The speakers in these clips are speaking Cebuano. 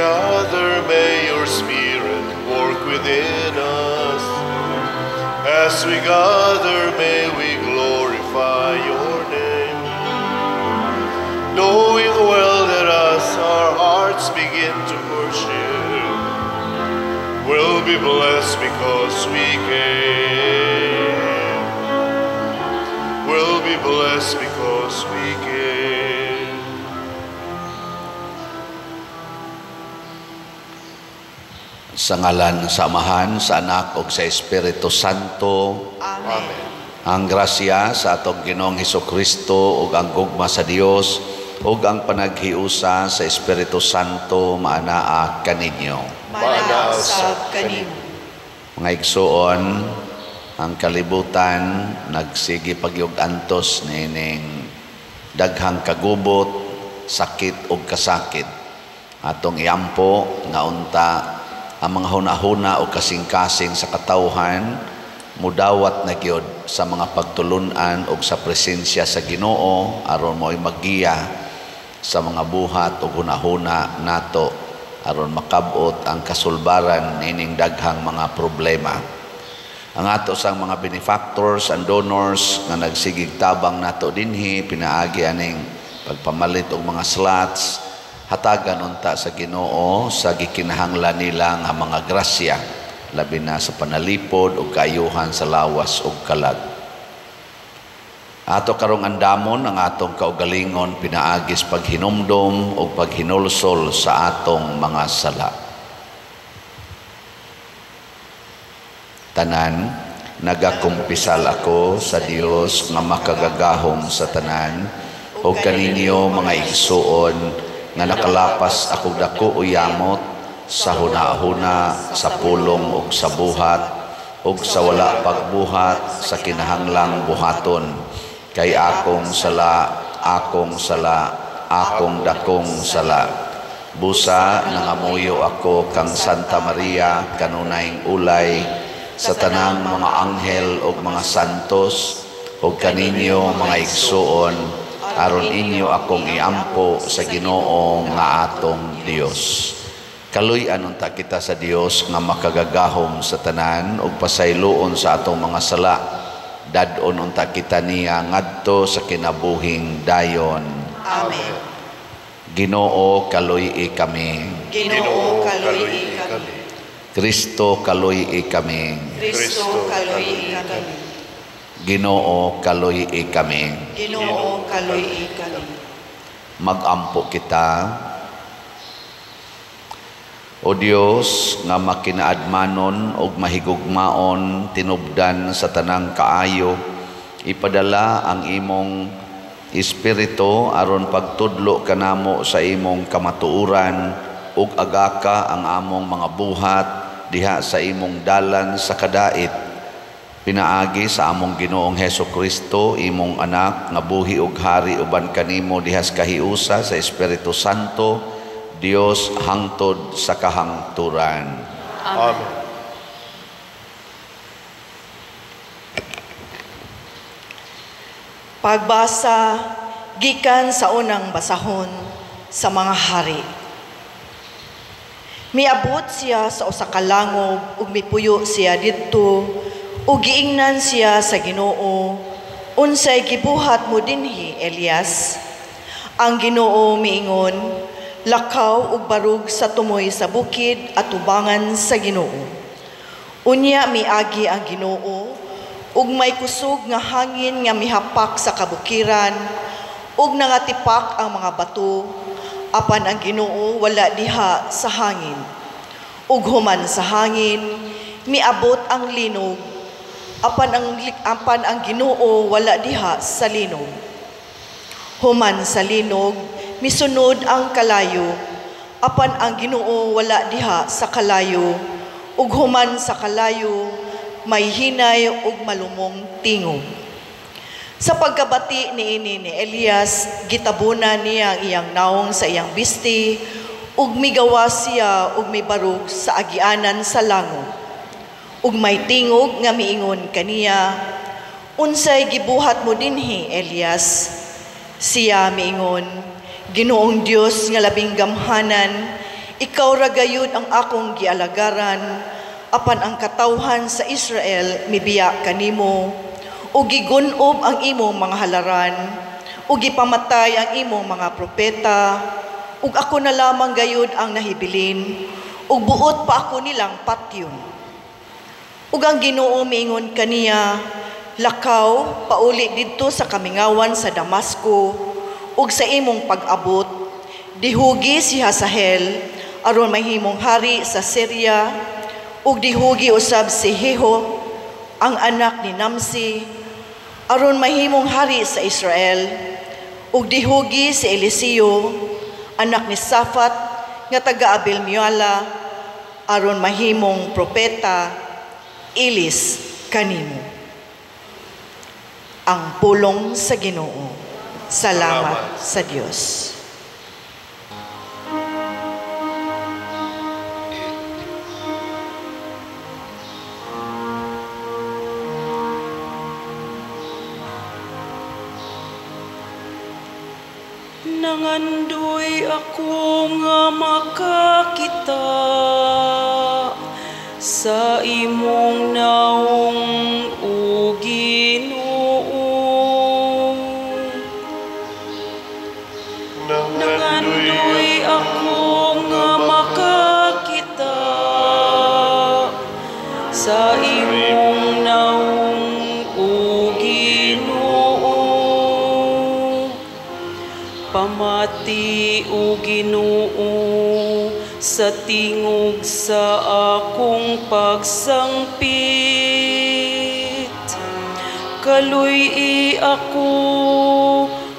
gather, may your Spirit work within us. As we gather, may we glorify your name. Knowing well that as our hearts begin to worship, we'll be blessed because we came. We'll be blessed because we came. Sa ngalan sa Amahan, sa Anak ug sa Espiritu Santo. Amen. Ang grasya sa atong Ginoong Hesukristo ug ang gugma sa Dios ug ang panaghiusa sa Espiritu Santo maanaa kaninyo. Maanaa usab kanimo. Mga igsuon, ang kalibutan nagsige pagyug-antos niining daghang kagubot, sakit ug kasakit. Atong iampo nga unta ang mga hunahuna o kasing-kasing sa katawhan mudawat na gyud sa mga pagtulun-an og sa presensya sa Ginoo aron mo'y maggiya sa mga buhat o hunahuna nato aron makabot ang kasulbaran nining daghang mga problema. Ang ato sang mga benefactors and donors nga nagsigig tabang nato dinhi pinaagi aning pagpamalit og mga slots, hatagan unta sa Ginoo sa gikinahanglan nila nga mga grasya, labi na sa panalipod ug kaayuhan sa lawas ug kalag. Ato karong andamon ang atong kaugalingon pinaagis paghinumdom ug paghinulsol sa atong mga sala. Tanan, nagakumpisal ako sa Dios nga makagagahom sa tanan ug kaninyo mga igsuon nga nakalapas ako dako o yamot sa hunahuna, sa pulong ug sa buhat ug sa wala pagbuhat sa kinahanglang buhaton, kay akong sala, akong sala, akong dakong sala. Busa nangamuyo ako kang Santa Maria kanunayng ulay, sa tanang mga anghel ug mga santos ug kaninyo mga igsuon, aron inyo akong iampo sa Ginoo nga atong Dios. Kaluy-an unta kita sa Dios nga makagagahom sa tanan ug pasayloon sa atong mga sala. Dad-on unta kita niya ngadto sa kinabuhing dayon. Amen. Ginoo, kaluy-i kami. Ginoo, kaluy-i kami. Kristo, kaluy-i kami. Kristo, kaluy-i kami. Ginoo, kaluy-i kami. Ginoo, kaluy-i kami. Magampo kita. O Dios, nga makinaadmanon ug mahigugmaon tinubdan sa tanang kaayo, ipadala ang imong espiritu aron pagtudlo kanamo sa imong kamatuoran ug agaka ang among mga buhat diha sa imong dalan sa kadait. Pinaagi sa among Ginoong Heso Kristo, imong anak, nga buhi ug hari uban kanimo diha sa kahiusa sa Espiritu Santo, Dios hangtod sa kahangturan. Amen. Pagbasa gikan sa unang basahon sa mga hari. Miabot siya sa usa ka langob ug mipuyo siya didto ug giingnan siya sa Ginoo, unsay gibuhat mo dinhi, Elias? Ang Ginoo miingon, lakaw ug barug sa tumoy sa bukid at tubangan sa Ginoo. Unya miagi ang Ginoo ug may kusog nga hangin nga mihapak sa kabukiran ug nangatipak ang mga bato, apan ang Ginoo wala diha sa hangin. Ug human sa hangin miabot ang linog, apan ang Ginoo wala diha sa linog. Human sa linog misunod ang kalayo, apan ang Ginoo wala diha sa kalayo. Ug human sa kalayo may hinay ug malumong tingog. Sa pagkabati niini ni Elias, gitabunan niya ang iyang naong sa iyang bisti, ug migawas siya ug mibarog sa agianan sa langob. Ug may tingog nga miingon kaniya, unsay gibuhat mo dinhi, Elias? Siya miingon, Ginoong Dios nga labing gamhanan, Ikaw ra gayud ang akong gialagaran, apan ang katawhan sa Israel mibiya kanimo, ug gigun-ob ang imong mga halaran, ug gipamatay ang imong mga propeta, ug ako na lamang gayud ang nahibilin, ug buot pa ako nilang patyon. Ug ang Ginoo miingon kaniya, lakaw pauli didto sa kamingawan sa Damasco, ug sa imong pag-abot, dihugi si Hazael aron mahimong hari sa Syria, ug dihugi usab si Jehu ang anak ni Namsi aron mahimong hari sa Israel, ug dihugi si Eliseo anak ni Safat nga taga Abel Mehola aron mahimong propeta ilis kanimo. Ang pulong sa Ginoo. Salamat sa Dios. Nangandoy ako nga makakita sa imong naong, o Ginoo. Nangandoy ako nga makakita sa imong naong, o Ginoo. Pamati, o Ginoo, sa tingog sa akong pagsangpit. Kaluy-i ako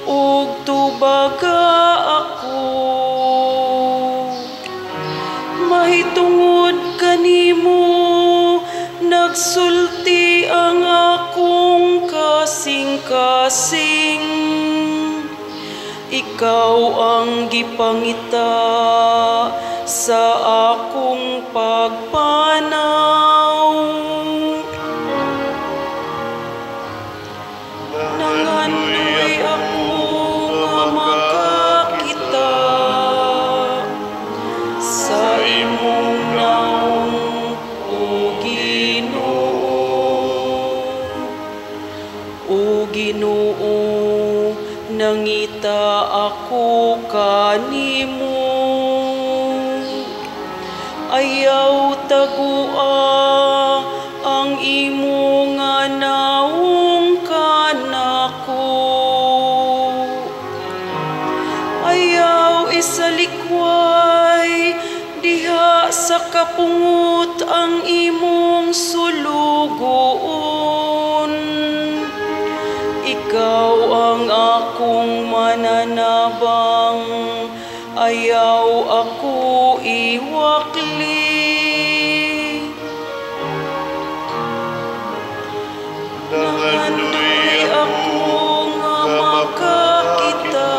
ug tubaga ako. Mahitungod kanimo nagsulti ang akong kasing-kasing. Ikaw ang gipangita sa akong pagpanaw. Nangandoy ako nga makakita sa imong naong, o Ginoo. O Ginoo, nangita ako kanimo. Ayaw tagua ang imo nga naong kanako. Ayaw isalikway diha sa kapungot ang imong sulugoon. Ikaw ang akong mananabang, ayaw ako iwakli. Nangandoy ako nga makakita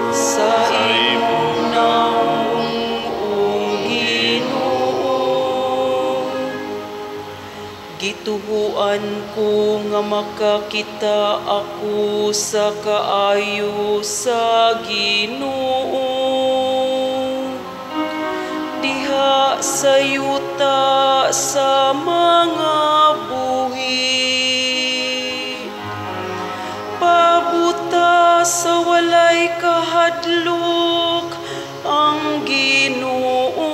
sa imong naong, o Ginoo. Gituhuan ko nga makakita ako sa kaayo sa Ginoo diha sa yuta sa mga buhi. Pabuta sa walay kahadlok ang Ginoo.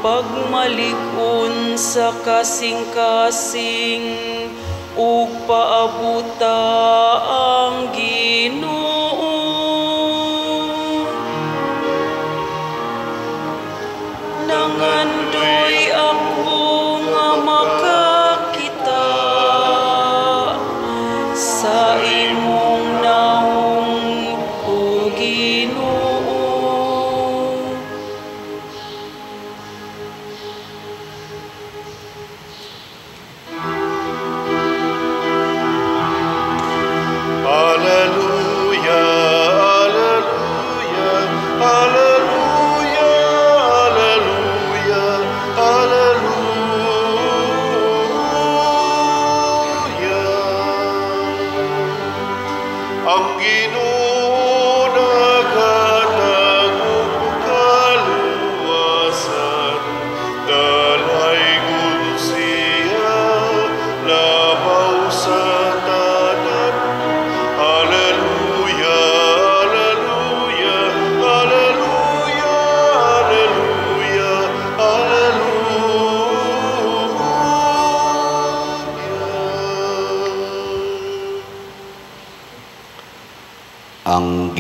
Pagmalig-on sa kasing-kasing ug paabuta ang Ginoo. Nangandoy ako nga makakita sa imong naong, o Ginoo. Alleluia.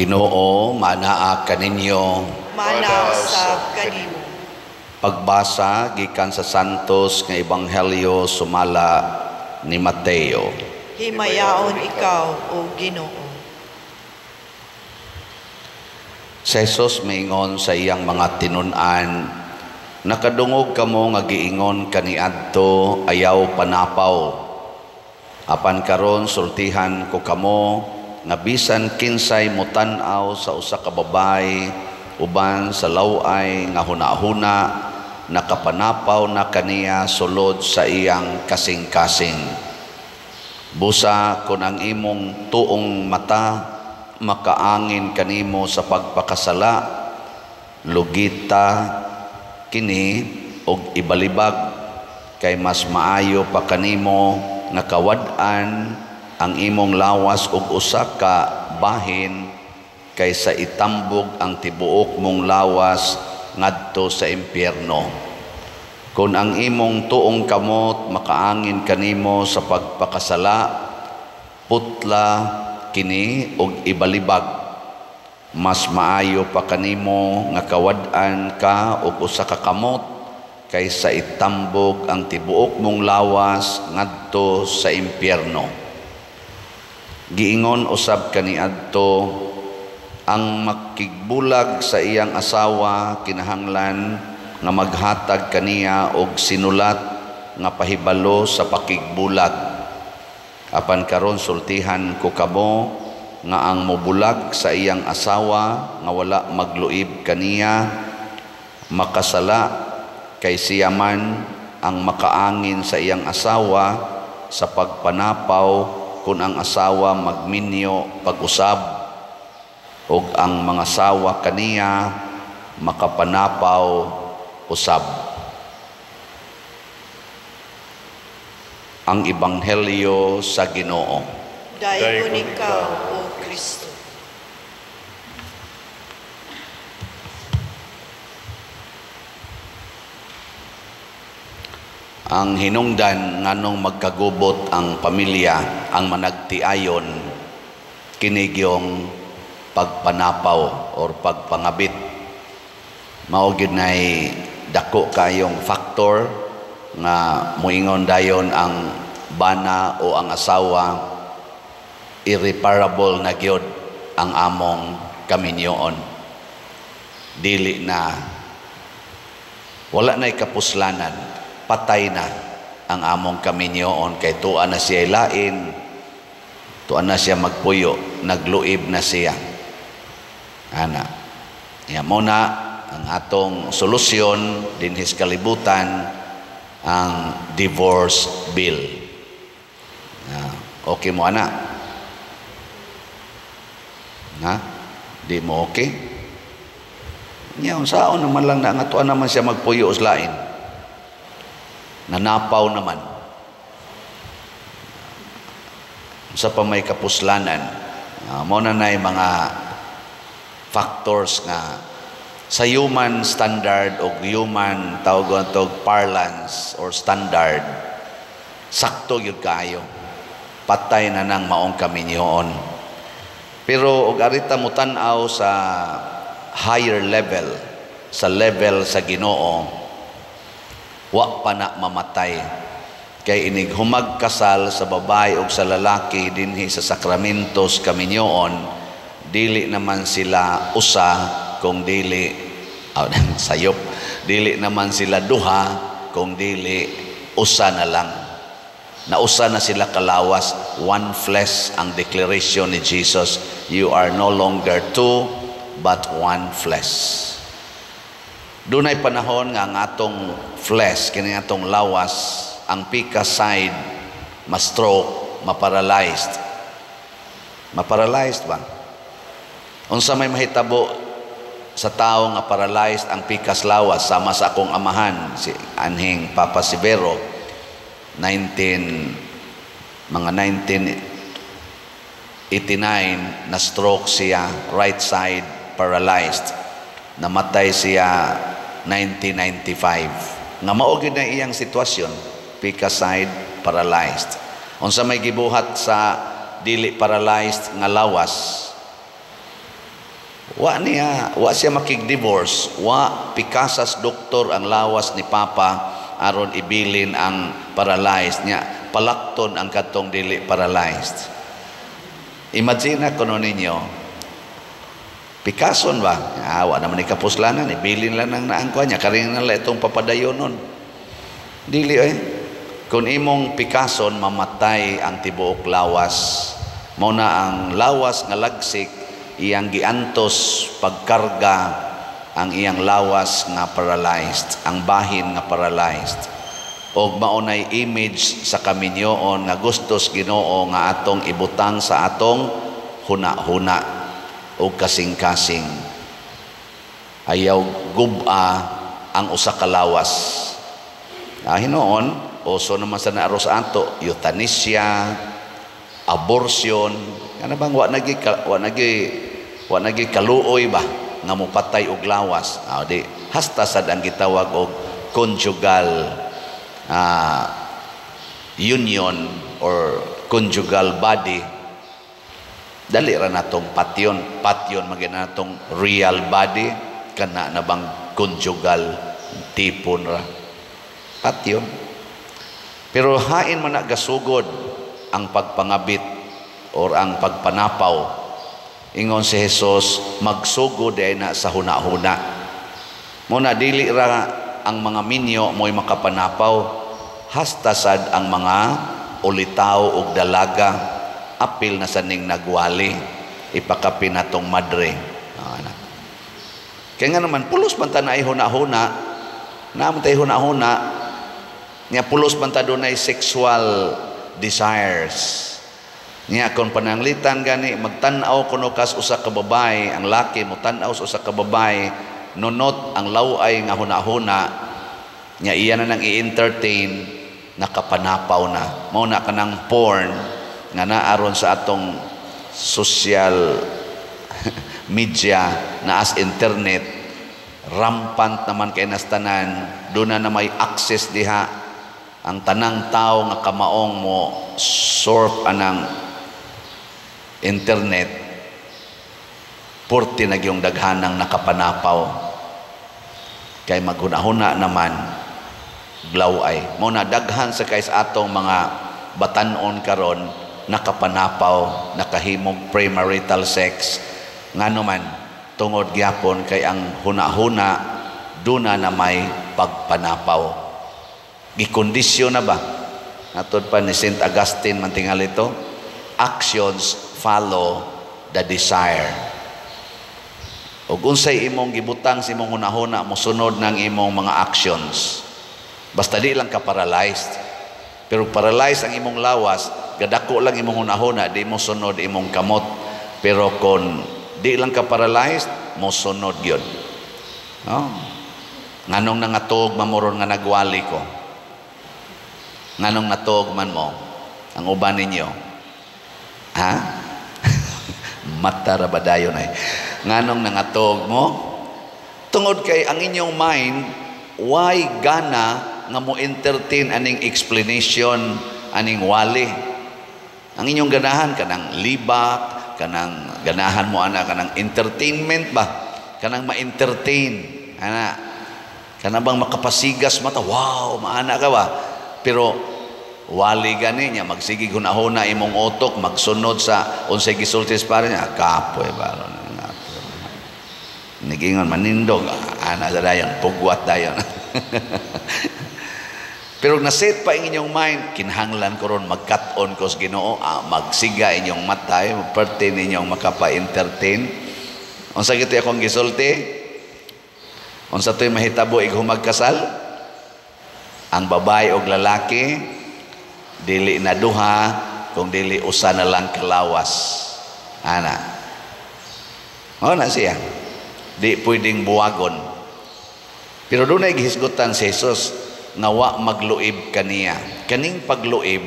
Ginoo manaa kaninyo. Mana usab kanimo. Pagbasa gikan sa Santos nga Ebanghelyo sumala ni Mateo. Himayaon ikaw, o Ginoo. Si Jesus miingon sa iyang mga tinun-an, nakadungog kamo nga giingon kaniadto ayaw panapaw. Apan karon sultihan ko kamo nga bisan kinsay motan-aw sa usa ka babaye uban sa law-ay nga hunahuna, nakapanapaw na kaniya sulod sa iyang kasing-kasing. Busa kon ang imong tuong mata makaangin kanimo sa pagpakasala, lugita kini og ibalibag, kay mas maayo pa kanimo nga kawad-an ang imong lawas og usa ka bahin kaysa itambog ang tibuok mong lawas ngadto sa impyerno. Kung ang imong tuong kamot makaangin kanimo sa pagpakasala, putla kini og ibalibag. Mas maayo pa kanimo nga kawad-an ka og usa ka kamot kaysa itambog ang tibuok mong lawas ngadto sa impyerno. Giingon usab kaniadto, ang makigbulag sa iyang asawa kinahanglan nga maghatag kaniya og sinulat nga pahibalo sa pakigbulag. Apan karon sultihan ko kamo nga ang mobulag sa iyang asawa nga wala magluib kaniya makasala, kay siya man ang makaangin sa iyang asawa sa pagpanapaw kung ang asawa magminyo pag-usab, ug ang mga sawa kaniya makapanapaw usab. Ang Ebanghelyo sa Ginoo. Daygon ikaw, O Kristo. Ang hinungdan nganong magkagubot ang pamilya, ang managtiayon, kinigyong pagpanapaw or pagpangabit. Mao gyud nay dako kayong factor nga moingon dayon ang bana o ang asawa, irreparable na gyud ang among kaminyoon. Dili na, wala na'y kapuslanan, patay na ang among kaminyoon kay tuwa na siya lain, tuwa na siya magpuyo, nagluib na siya. Ana, ya mo na ang atong solusyon dinhi sa kalibutan, ang divorce bill. Okay mo ana? Ha? Di mo okay? Nya unsaon naman lang na nga tuwa naman siya magpuyo sa lain. Nanapaw naman. Sa pa may kapuslanan. Mo na na'y mga factors nga sa human standard o human tawag og parlance or standard, sakto gyud kaayo. Patay na nang maong kaminyoon. Pero og arita mo tan-aw sa higher level, sa level sa Ginoo, wa pa na mamatay. Kay inig humagkasal sa babae og sa lalaki dinhi sa sakramentos kaminyoon, dili naman sila usa kung dili sayop, dili naman sila duha kung dili usa na lang. Nausa na sila kalawas, one flesh ang declaration ni Jesus. You are no longer two but one flesh. Dunay panahon nga ang atong flesh, kini atong lawas, ang pika side, ma-stroke, ma-paralyzed. Ma-paralyzed ba? Unsa may mahitabo sa tao nga paralyzed ang pikas lawas, sama sa akong amahan, si anhing Papa Severo, 1989 na stroke siya, right side paralyzed. Namatay siya 1995. Nga mao gyud na iyang sitwasyon, pikas side paralyzed. Unsa may gibuhat sa dili paralyzed nga lawas? Wa niya, wa siya makig-divorce, wa pikasas doktor ang lawas ni Papa aron ibilin ang paralyzed niya, palakton ang katong dili paralyzed. Imagine na kuno ninyo, pikason ba? Ah, wa naman ni kapuslanan, ibilin lang nang naangkuan niya, karing na lang itong papadayonon. Dili eh. Kung imong pikason, mamatay ang tibuok lawas. Mao na ang lawas nga lagsik, iyang giantos pagkarga ang iyang lawas nga paralyzed, ang bahin nga paralyzed. Og mao nay image sa kaminyoon nga gustos Ginoo nga atong ibutang sa atong huna-huna og kasing-kasing. Ayaw gub-a ang usa ka lawas. Ah, hinuon, uso naman sa naaros ato, euthanasia, abortion, kana bang wa nagi kaluoy ba nga mopatay og lawas. Ah, di hasta sad ang gitawag og conjugal union or conjugal body, dali ra natong patyon, patyon magin natong real body, kana na bang conjugal tipon ra, patyon. Pero hain man na gasugod ang pagpangabit or ang pagpanapaw? Ingon si Jesus, magsugod ay na sa huna-huna. Muna dili ra ang mga minyo mo'y makapanapaw, hasta sad ang mga ulitaw og dalaga, apil na sa ning nagwali, ipakapin natong madre. Ah, na. Kaya nga naman, pulos man ta na ay huna-huna, naman tayo huna-huna, nya pulos man ta dunay sexual desires. Nya kung pananglitan gani magtan-aw kuno kas usa ka babae, ang laki mo tan-aw sa usa ka babae, nunot ang laway nga huna-huna nya, iya na nang i-entertain, nakapanapaw na. Mao na kanang porn nga naaron sa atong social media na as internet, rampant naman kay nas tanan, doon na may access diha ang tanang tao nga kamaong mo surf anang internet, purti na yung daghanang nakapanapaw kay maghuna-huna naman glaw ay. Mo na daghan sa kay sa atong mga batanon karon nakapanapaw, nakahimog premarital sex. Ngano man? Tungod gyapon kay ang huna-huna duna na may pagpanapaw. Gikondisyon na ba? Natod pa ni Saint Augustine man tingali ito, actions follow the desire. Ug unsay imong gibutang sa imong hunahuna, mosunod ng imong mga actions. Basta di lang ka paralyzed. Pero paralyzed ang imong lawas, gadako lang imong hunahuna, di mo sunod imong kamot. Pero kung di lang ka paralyzed, mosunod gyud. Oh. Nganong nangatog mamoron nga nagwali ko? Nganong natog man mo? Ang uban ninyo? Ha? Mata ra ba dayon ay? Nganong nangatog mo? Tungod kay ang inyong mind, why gana nga mo entertain aning explanation aning wali? Ang inyong ganahan kanang libak, kanang ganahan mo ana kanang entertainment ba? Kanang ma-entertain ana. Kanang bang makapasigas mata, wow, maana ka ba? Pero wali gani niya, magsige hunahuna imong utok, magsunod sa unsay gisulti sa pare niya, kapoy ba? Nigingon manindog, ana sa dayon, pugwat dayon. Pero naset pa ang inyong mind, kinahanglan ko ron magkat-on ko sa Ginoo, magsiga inyong mata, perte ninyong makapa-entertain. Unsa gito akong gisulti? Unsa to'y mahitabo ig humagkasal? Ang babae og lalaki dili na duha kung dili usa na lang kalawas. Ana. Mao na siya. Di pwedeng buwagon. Pero doon ay gihisgutan si Jesus nga wa magluib kaniya. Kaning pagluib,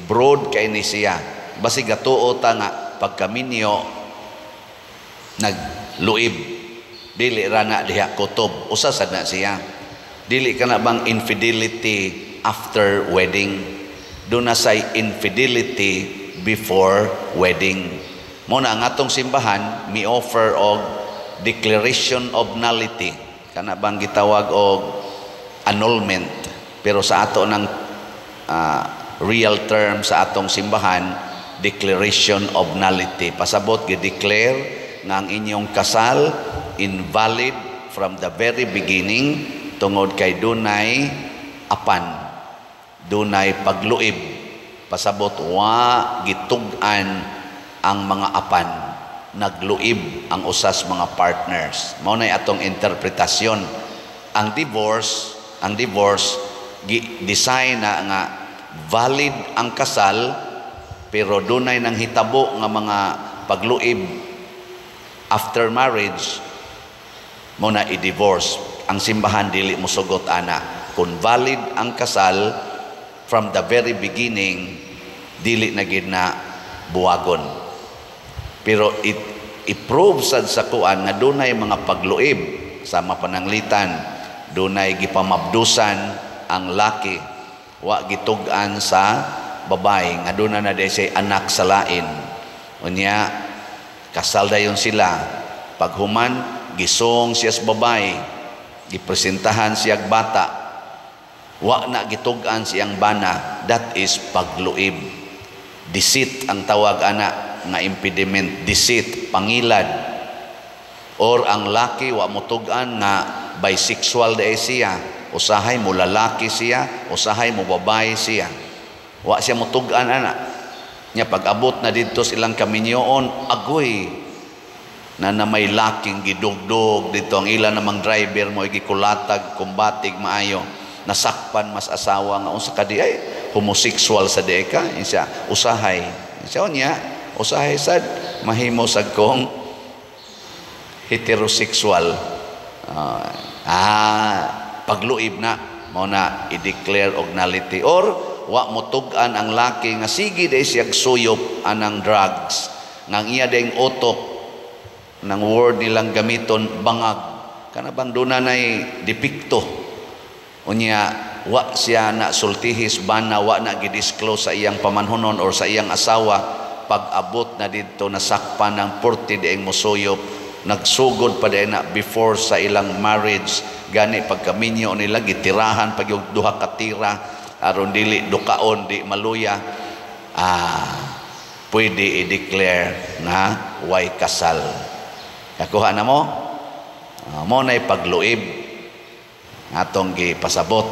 broad kay ni siya. Basi gatuo ta nga pagkaminyo nagluib. Dili ra na diha kutob. Usa sad na siya. Dili ka na bang infidelity after wedding? Doon na say infidelity before wedding. Mo na ang atong simbahan mi offer og declaration of nullity, kana bang gitawag og annulment, pero sa ato ng real term sa atong simbahan, declaration of nullity. Pasabot gi-declare nga ang inyong kasal invalid from the very beginning tungod kay dunay apan, dunay pagluib. Pasabot wa gitug-an ang mga apan, nagluib ang usas mga partners. Mao nay atong interpretasyon. Ang divorce gi-design na nga valid ang kasal, pero dunay nang hitabo nga mga pagluib after marriage, mo na i-divorce. Ang simbahan dili mosugot ana. Kung valid ang kasal from the very beginning, dili na gid na buwagon. Pero it i-prove sad sa kuan nga dunay mga pagluib sama pananglitan dunay gipamabdusan ang laki, wa gitug-an sa babae nga duna na diay say anak sa lain. Unya kasal dayon sila, paghuman gisong siya sa babae, gipresentahan siya bata, wa na gitug-an siyang bana. That is pagluib, deceit ang tawag ana nga impediment, deceit, pangilad. Or ang laki wa motug-an nga bisexual diay siya, usahay mo lalaki siya, usahay mo babae siya, wa siya motug-an ana nya. Pag-abot na didto silang kaminyoon, agoy na na may laking gidugdog dito, ang ila namang driver mo gikulatag kumbatig maayo, nasakpan mas asawa nga unsa ka di ay, homosexual sa di ka siya. Usahay siya niya, usahay sad mahimo sad kong heterosexual. Pagluib na, mo na i-declare og nullity. Or wa mo tug-an ang laki nga sige day siya suyop anang drugs, nga ang iya ding utok, ng word nilang gamiton, bangag, kana bang duna nay depekto. Unya wa siya na sultihis bana, wa na gidisclose sa iyang pamanhunon or sa iyang asawa. Pag abot na didto, nasakpan ng purti dieng mosuyop, nagsugod pa na before sa ilang marriage. Gani pagkaminyo nila, gitirahan pag yung duha ka tira aron dili dukaon, di maluya. Pwede i-declare na way kasal. Nakuha na mo? Mo na'y pagluib atong gipasabot,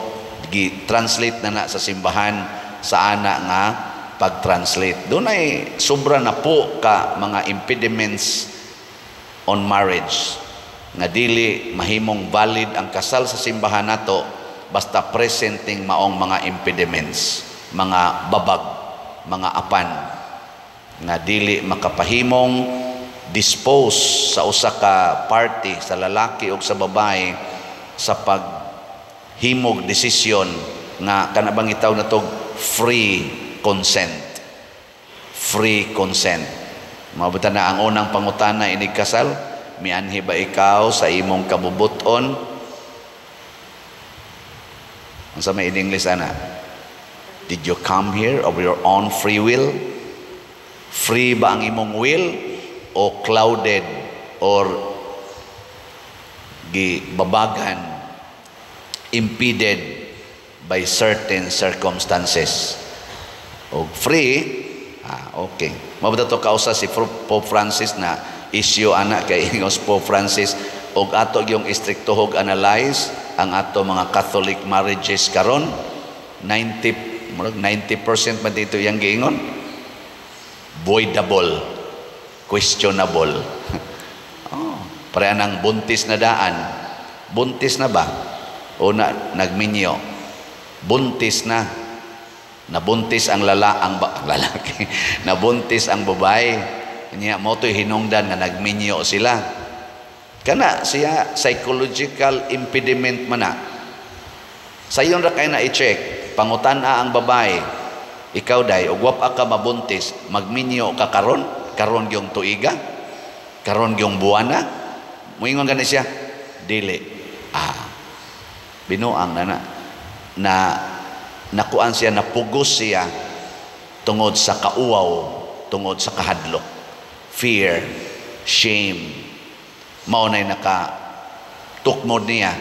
gi-translate na na sa simbahan sa ana nga pag-translate. Doon ay sobra na po ka mga impediments on marriage nga dili mahimong valid ang kasal sa simbahan nato basta presenting maong mga impediments, mga babag, mga apan nga dili makapahimong dispose sa usa ka party, sa lalaki o sa babae, sa paghimog desisyon nga kana bang itaw na tog free consent. Free consent. Mabuta na ang unang pangutana inig kasal, mianhi ba ikaw sa imong kabubuton? Unsa may in English ana? Did you come here of your own free will? Free ba ang imong will o clouded or gibabagan, impeded by certain circumstances? O free, okay. Mabuta to kausa si Pope Francis na issue ana, kay ingos Pope Francis og ato yung istriktohog analyze ang ato mga Catholic marriages karon, 90, murag 90% man dito yang giingon voidable, questionable. Oh, pareha ng buntis na daan. Buntis na ba? O na, nagminyo. Buntis na. Nabuntis ang lala ang, ba, ang lalaki. Nabuntis ang babae. Nya mo to'y hinungdan nga nagminyo sila. Kana siya psychological impediment man na. Sayon ra kay na i-check. Pangutan-a ang babae. Ikaw day, og wa pa ka mabuntis, magminyo ka karon? Karon gyung tuiga? Karon gyung buwana? Moingon gani siya, dili. Binuang na na. Na nakuan siya, napugos siya tungod sa kauwaw, tungod sa kahadlok. Fear, shame. Mao nay naka tukmod niya,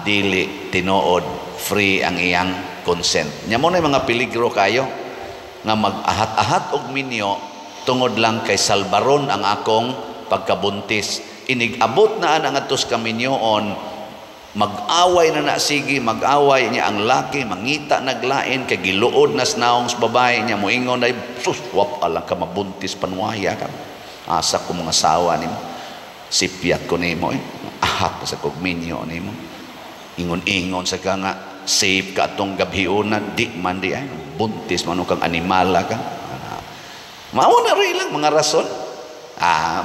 dili tinuod free ang iyang consent. Nya mo na mga peligro kayo nga mag-ahat-ahat og minyo tungod lang kay salbaron ang akong pagkabuntis. Inig-abot na ang atos kaminyoon, mag-away na na sige, mag-away niya ang laki, mangita naglain kay giluod na sa naong sa babae niya, moingon ay, "Sus, wap alang ka mabuntis, panuwaya ka. Asa ko mga sawa nimo. Sipyat ko nimo eh. Ahat pa sa kog minyo nimo. Ingon-ingon sa ka nga safe ka atong gabhiona, di man di ay buntis man kang animala ka." Mao na rin lang mga rason.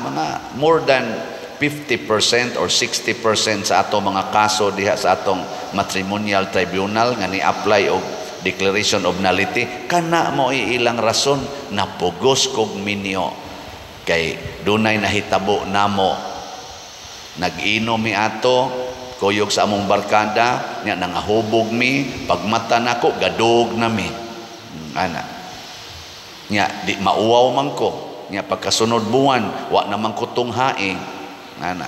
Mga more than 50% or 60% sa ato mga kaso diha sa atong matrimonial tribunal nga ni-apply og declaration of nullity, kana mo ilang rason, napugos kog minyo kay dunay nahitabo namo, nag-inom mi ato kuyog sa among barkada nya, nangahubog mi, pagmata nako gadug na mi." Ana nya di mauwaw man ko nya, pagkasunod buwan wa naman ko tunghae. Ana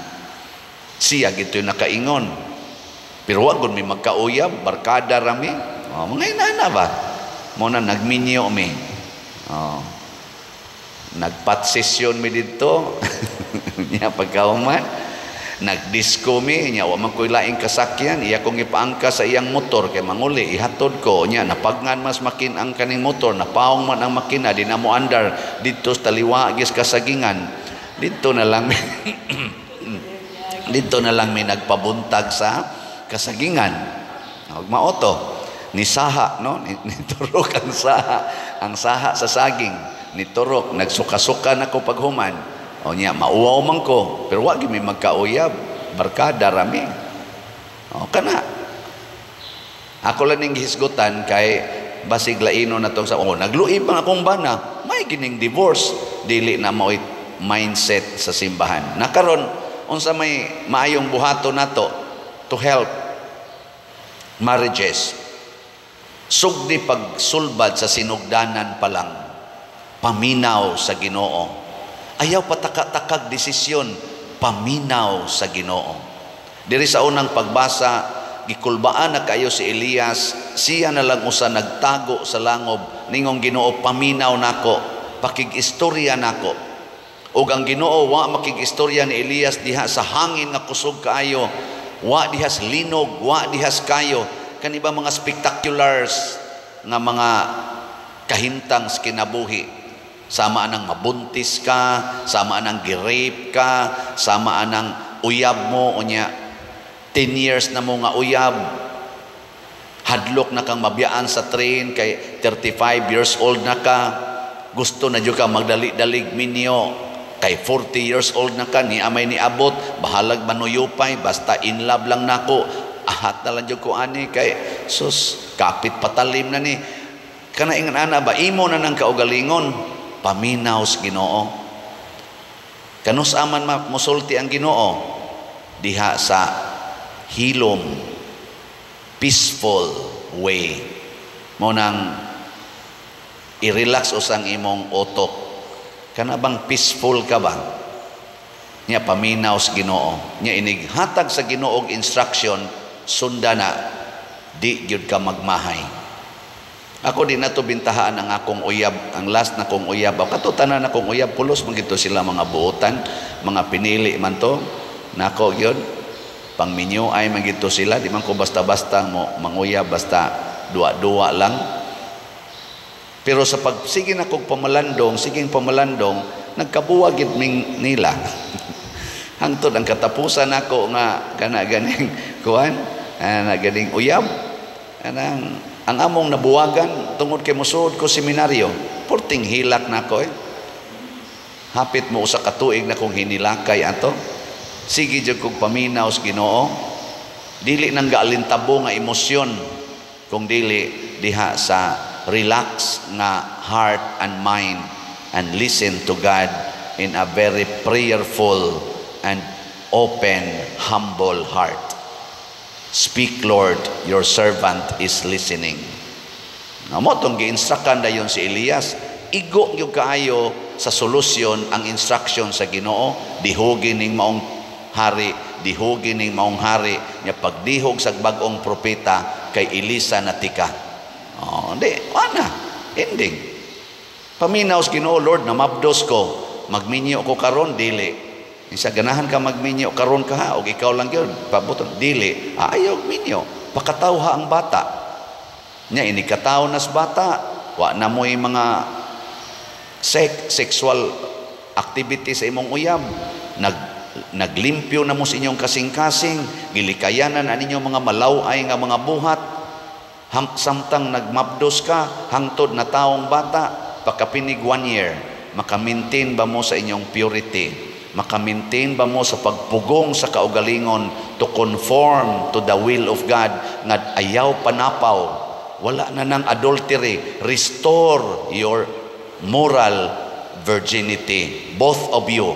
siya gito nakaingon, pero wa gud mi magkauyab, barkada ra mi. Oh, mga inana ba mo na nagminyo mi. Oh, nagpat session mi didto nya, pagkahuman nagdisco mi nya, wa man koy laing kasakyan, iya kong ipaangka sa iyang motor kay manguli ihatod ko nya, napagngan mas makin ang kaning motor, napaong man ang makina, di na mo andar didto sa Taliwagis kasagingan. Didto na lang may nagpabuntag sa kasagingan. Og maoto ni saha, no, niturok ang saha sa saging, niturok, nagsuka-suka na ko paghuman. O niya, mauwaw man ko, pero wa gyud mi magkauyab, barkada ra mi. O kana ako lang ning gihisgutan kay basig laino na tong sa, oh, nagluib ang akong bana, may gining divorce, dili na mao'y mindset sa simbahan. Na karon, unsa may maayong buhaton nato to help marriages? Sugdi pagsulbad sa sinugdanan pa lang, paminaw sa Ginoo. Ayaw pataka-takag desisyon, paminaw sa Ginoo. Diri sa unang pagbasa, gikulbaan na kayo si Elias, siya na lang usa nagtago sa langob, ningong, "Ginoo, paminaw nako, pakig-istorya nako." Ug ang Ginoo wa makig-istorya ni Elias diha sa hangin nga kusog kaayo, wa diha sa linog, wa diha sa kayo kani ba mga spectaculars nga mga kahimtang sa kinabuhi. Sama anang mabuntis ka, sama anang gi-rape ka, sama anang uyab mo, unya 10 years na mo nga uyab, hadlok na kang mabiyaan sa train kay 35 years old na ka, gusto na jud ka magdali-dalig minyo kay 40 years old na ka, ni amay ni abot, bahalag manuyupay, basta in love lang nako, ahat na lang jud ko ani kay sus kapit patalim na ni kana. Ingan ana ba, imo na nang kaugalingon, paminaw sa Ginoo. Kanus aman musulti ang Ginoo? Diha sa hilom, peaceful way mo nang i-relax usang imong utok. Kana bang peaceful ka ba nya, paminaw sa Ginoo. Nya inig hatag sa Ginoo og instruction, sunda na, di gyud ka magmahay. Ako, di na to bintahaan ang akong uyab, ang last na kong uyab. Kato tanan akong uyab, pulos man gito sila mga buotan, mga pinili man to. Nako gyud, pangminyo ay man gito sila, di man ko basta-basta mo manguyab, basta duwa-duwa lang. Pero sa pag sige na kog pamalandong, siging pamalandong, nagkabuwag gid ming nila. Hangtod ang katapusan nako nga kana ganing kuan, ana ganing uyab. Anang ang among nabuwagan tungod kay mosuod ko seminaryo, porting hilak nako eh. Hapit mo usa ka tuig na kong hinilakay ato. Sige jud kog paminaw sa Ginoo. Dili nang gaalintabo nga emosyon, kung dili diha sa relax nga heart and mind and listen to God in a very prayerful and open, humble heart. "Speak, Lord, your servant is listening." Mao tong gi-instructan dayon si Elias. Igo gyud kaayo sa solusyon ang instruction sa Ginoo, dihugi ning maong hari, dihugi ning maong hari nya. Pagdihog sa bag-ong propeta kay Elisa na tika. Oh, di wala ending. Paminaw sa Ginoo, "Lord, namabdos ko, magminyo ko karon?" Dili. Isa ganahan ka magminyo karon ka ha, og ikaw lang gyud pabuton, dili. Ayaw minyo, pakatawha ang bata. Nya ini kataw nas bata, wa na mo'y mga sexual activity sa imong uyab, naglimpyo na mo sa inyong kasing-kasing, gilikayanan ang inyong mga malaway nga mga buhat samtang nagmabdos ka hangtod na taong bata. Pagkapinig one year, maka-maintain ba mo sa inyong purity? Maka-maintain ba mo sa pagpugong sa kaugalingon to conform to the will of God nga ayaw panapaw, wala na ng adultery? Restore your moral virginity, both of you.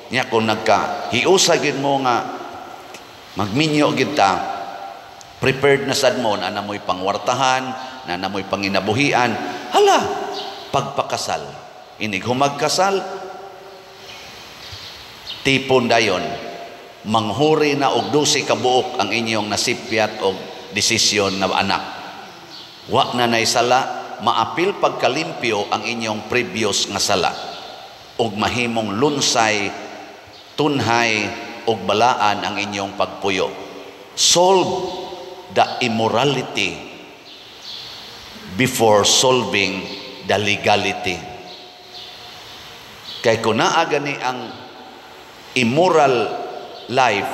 Nya kung nagka hiusa gid mo nga magminyo gid ta, prepared na sad mo na namoy pangwartahan na, namoy panginabuhian. Hala, pagpakasal, inig humagkasal, tipon dayon, manghuri na og 12 ka buok ang inyong nasipyat og desisyon na anak. Wa na nay sala, maapil pagkalimpyo ang inyong previous nga sala ug mahimong lunsay, tunhay ug balaan ang inyong pagpuyo. Solve the immorality before solving the legality. Kay kung naa gani ang immoral life,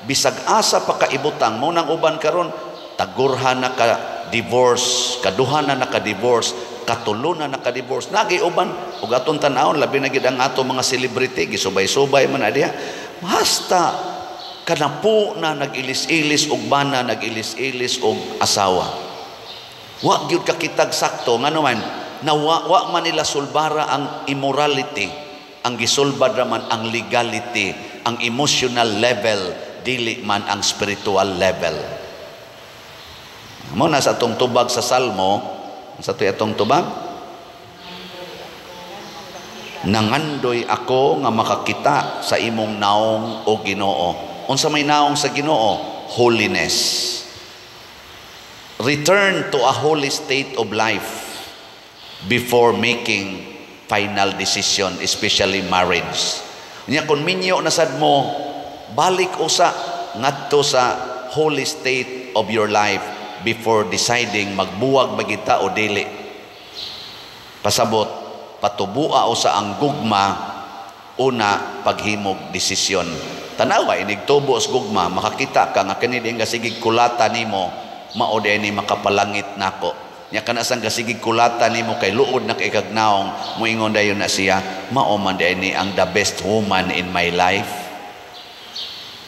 bisag asa pa kaibutang mo nang uban karon, tagurha na ka divorce, kaduha na naka-divorce, katulo na naka-divorce. Nagi uban ug atong tan-awon, labi na gid ang ato mga celebrity, gisubay-subay man na diha. Hasta kanapo na nag-ilis-ilis og bana, nag-ilis-ilis og asawa. Wa gyud kakitag sakto. Ngano man nawa, wa man nila sulbara ang immorality. Ang gisulbad raman ang legality, ang emotional level, dili man ang spiritual level. Mo na sa atong tubag sa Salmo, sa ato atong tubag, "Nangandoy ako nga makakita sa imong naong, o Ginoo." Unsa may naong sa Ginoo? Holiness. Return to a holy state of life before making final decision, especially marriage. Nya kung minyo na sad mo, balik usa ngadto sa holy state of your life before deciding magbuwag ba kita o dili. Pasabot, patubua usa ang gugma una paghimog desisyon. Tanawa, inig tubo sa gugma, makakita ka nga kini din gasigig kulata nimo, mao ni makapalangit nako. Nya kana sang gasigig kulata nimo kay luod na kay kagnaong, moingon dayon na siya, "Mao man ni ang the best woman in my life."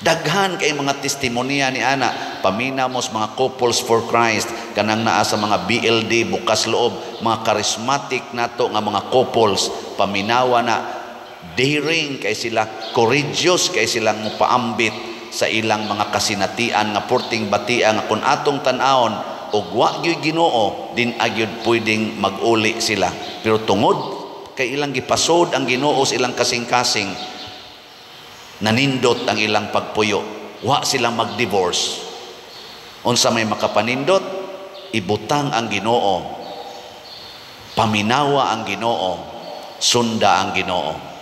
Daghan kay mga testimonya ni ana. Pamina mo sa mga Couples for Christ, kanang naa sa mga BLD, Bukas Loob, mga charismatic nato nga mga couples, paminawa na daring kay sila, courageous kay silang mopaambit sa ilang mga kasinatian nga purting batia nga kung atong tan-awon og wa gyud Ginoo, din agyud pwedeng mag-uli sila. Pero tungod kay ilang gipasod ang Ginoo sa ilang kasing-kasing, nanindot ang ilang pagpuyo, wa sila mag-divorce. Unsa may makapanindot? Ibutang ang Ginoo, paminawa ang Ginoo, sunda ang Ginoo.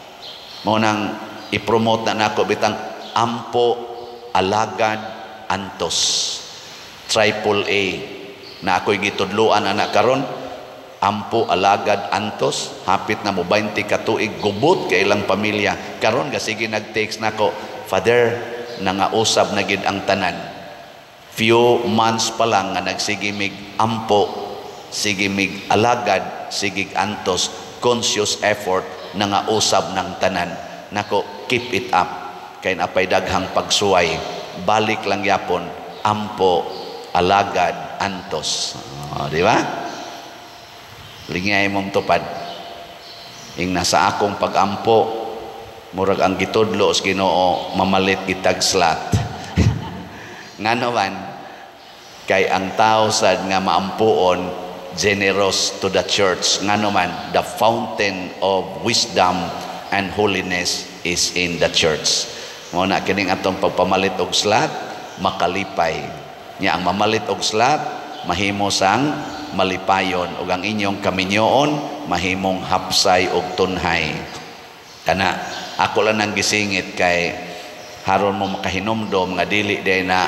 Mao nang i-promote na nako bitang ampo, alagad, antos, triple A na ako'y gitudloan anak karon. Ampo, alagad, antos. Hapit na mo 20 ka tuig gubot kay ilang pamilya. Karon gasige nag-text nako, "Father, nangausab na gid ang tanan." Few months pa lang nga nagsige mig ampo, sige mig alagad, sige antos, conscious effort, nangausab ng tanan. Nako, keep it up kay napay daghang pagsuway. Balik lang yapon, ampo, alagad, antos. Oh, di ba? Lingay mong tupad. Ing nasa akong pagampo, murag ang gitudlo sa Ginoo, mamalit gitag slot. Ngano man kay ang tao sad nga maampuon, generous to the church. Ngano man the fountain of wisdom and holiness is in the church. Mao na kining atong pagpamalit og slot makalipay. Nya ang mamalit og slot mahimo sang malipayon ug ang inyong kaminyoon mahimong hapsay og tunhay. Kana ako lang nang gisingit kay haron mo makahinomdom nga dili day na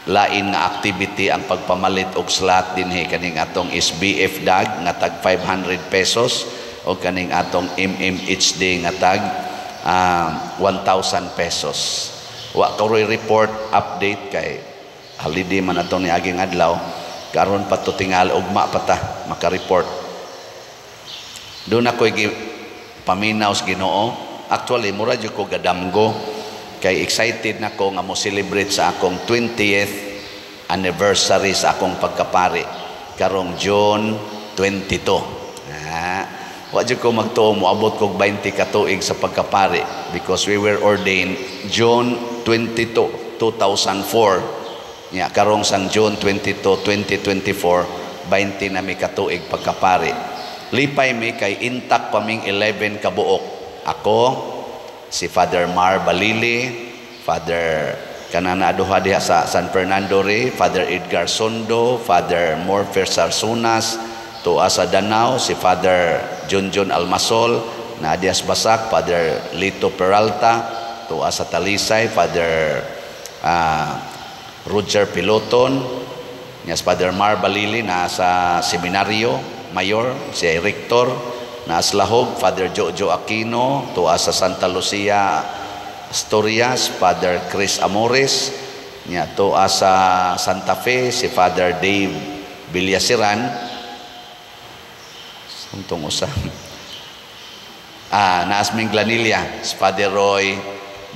lain nga activity ang pagpamalit og slot dinhi, kaning atong SBF dag nga tag 500 pesos o kaning atong MMHD nga tag 1,000 pesos. Wa ko roy report update kay holiday man atong niaging adlaw. Karon pa to tingali, ugma pa ta maka-report. Doon ako'y paminaw sa Ginoo. Actually, mura jud ko gadamgo kay excited na ko nga mo celebrate sa akong 20th anniversary sa akong pagkapari karong June 22. Ah, wa jud ko magtuo moabot kog 20 ka tuig sa pagkapari because we were ordained June 22, 2004. Nya karong sang June 22, 2024, 20 na mi katuig pagkapari. Lipay mi kay intact pa ming 11 ka buok. Ako, si Father Mar Balili, Father kanana duha diha sa San Fernando re, Father Edgar Sondo, Father Morfer Sarsunas, tuwa sa Danao, si Father Junjun Almasol, na Dias Basak, Father Lito Peralta, tuwa sa Talisay, Father Roger Piloton, niya si Father Mar Balili na sa Seminaryo Mayor, si Rector, na Lahog, Father Jojo Aquino, tuwa sa Santa Lucia Asturias, Father Chris Amores, niya tuwa sa Santa Fe, si Father Dave Villasiran, Untong usa. Naas Minglanilla, si Father Roy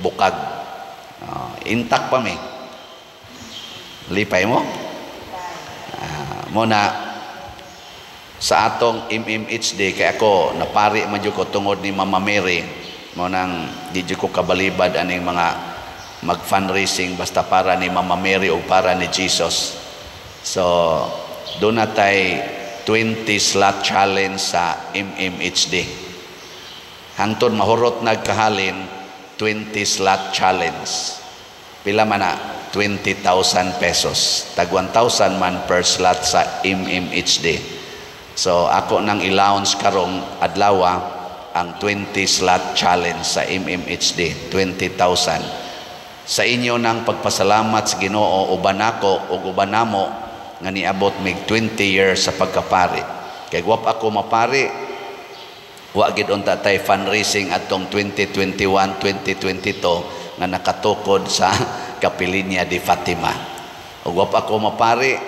Bukag. Intact pa mi. Lipay mo? Mo na sa atong MMHD kay ako napari man jud ko tungod ni Mama Mary. Mo nang di jud ko kabalibad aning mga mag-fundraising basta para ni Mama Mary o para ni Jesus. So doon na tay 20 slot challenge sa MMHD. Hangtod mahurot nagkahalin 20 slot challenge. Pila man na? 20,000 pesos. Tag 1,000 man per slot sa MMHD. So ako nang i-launch karong adlawa ang 20 slot challenge sa MMHD, 20,000. Sa inyo nang pagpasalamat sa Ginoo uban nako ug uban namo nga niabot mig 20 years sa pagkapari. Kay wap ako mapari, wa gid unta tay fundraising atong 2021, 2022 nga nakatukod sa Kapilinya de Fatima. Ug wap ako mapari,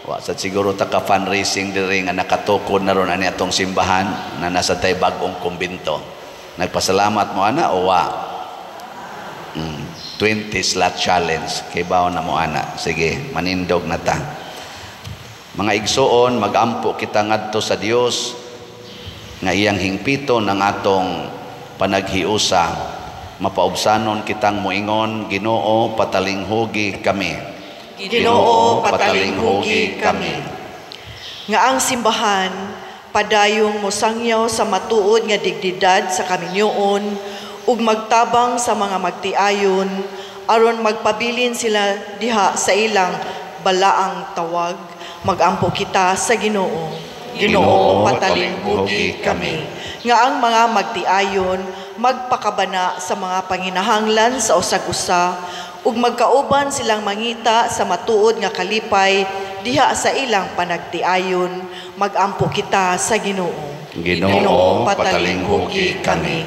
wa sad siguro ta ka fundraising diri nga nakatukod na ron ani atong simbahan na nasa tay bag-ong kumbento. Nagpasalamat mo ana o wa? 20 slot challenge kay bawo na mo ana. Sige, manindog na ta. Mga igsuon, magampo kita ngadto sa Dios nga iyang hingpiton ang atong panaghiusa. Mapaubsanon kitang moingon, Ginoo, patalinghugi kami. Ginoo, patalinghugi kami. Nga ang simbahan padayong mosangyaw sa matuod nga dignidad sa kaminyoon ug magtabang sa mga magtiayon aron magpabilin sila diha sa ilang balaang tawag. Magampo kita sa Ginoo. Ginoo, patalinghugi kami. Nga ang mga magtiayon magpakabana sa mga panginahanglan sa usag-usa ug magkauban silang mangita sa matuod nga kalipay diha sa ilang panagtiayon. Magampo kita sa Ginoo. Ginoo, patalinghugi kami.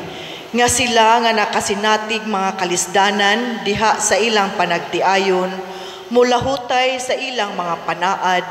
Nga sila nga nakasinatig mga kalisdanan diha sa ilang panagtiayon mulahutay sa ilang mga panaad.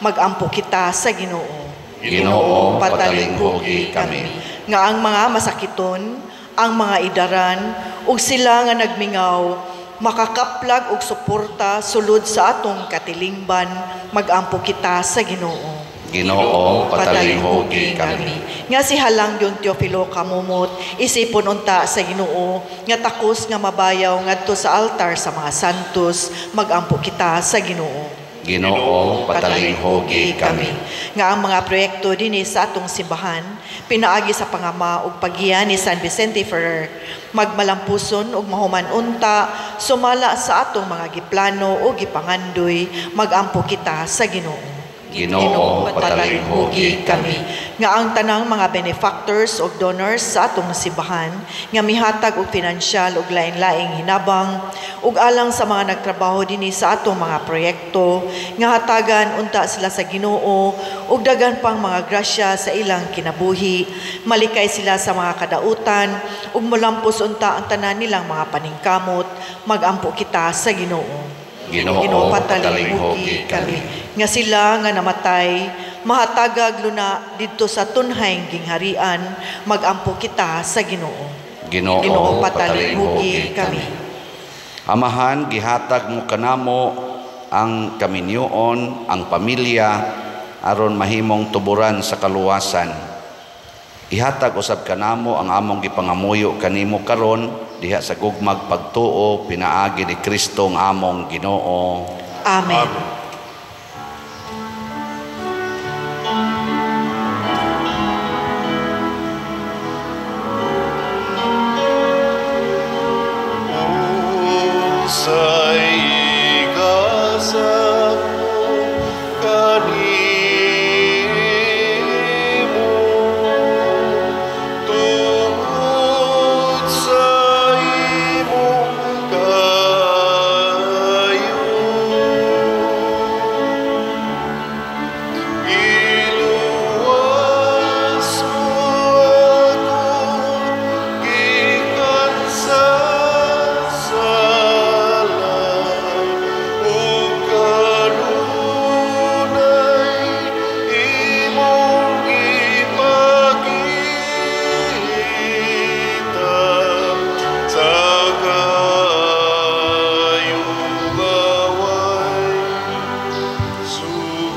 Magampo kita sa Ginoo. Ginoo, patalinghugi kami. Nga ang mga masakiton, ang mga idaran, ug sila nga nagmingaw makakaplag og suporta sulod sa atong katilingban. Magampo kita sa Ginoo. Ginoo, patalinghugi kami. Nga si Halang Dion Teofilo Kamumot isipon unta sa Ginoo nga takos nga mabayaw ngadto sa altar sa mga santos. Magampo kita sa Ginoo. Ginoo, patalinghugi kami. Nga ang mga proyekto dinhi sa atong simbahan pinaagi sa pangama ug paggiya ni San Vicente Ferrer magmalampuson ug mahuman unta sumala sa atong mga giplano o gipangandoy, magampo kita sa Ginoo. Ginoo, patalinghugi kami. Nga ang tanang mga benefactors ug donors sa atong simbahan nga mihatag og pinansyal ug lain-laing hinabang ug alang sa mga nagtrabaho dinhi sa atong mga proyekto nga hatagan unta sila sa Ginoo ug daghan pang mga grasya sa ilang kinabuhi, malikay sila sa mga kadautan ug molampos unta ang tanan nilang mga paningkamot, magampo kita sa Ginoo. Ginoo, patalinghugi kami. Nga sila nga namatay mahatagag luna didto sa tunhayng gingharian, magampo kita sa Ginoo. Ginoo, patalinghugi kami. Amahan, gihatag mo kanamo ang kaminyoon, ang pamilya aron mahimong tuburan sa kaluwasan. Ihatag usab kanamo ang among gipangamuyo kanimo karon diha sa gugmag pagtuo pinaagi ni Kristo ang among Ginoo. Amen. Amen. Unsay igasa ko kanimo tungod sa imong kaayo, iluwas mo ako gikan sa sala ug kanunay imong gipakita sa kaayo nga way sukod.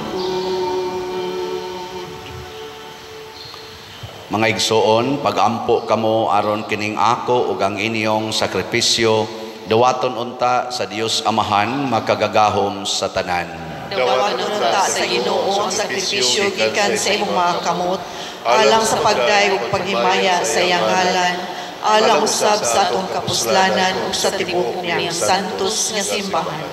Mga igsoon, pagampo kamo aron kining ako ug ang inyong sakripisyo dawaton unta sa Dios Amahan makagagahom sa tanan. Dawaton unta sa Ginoo ang sakripisyo gikan sa imong mga kamot alang sa pagdayeg ug paghimaya sa iyang ngalan, alang usab sa atong kapuslanan ug sa tibuok niyang santos nga simbahan.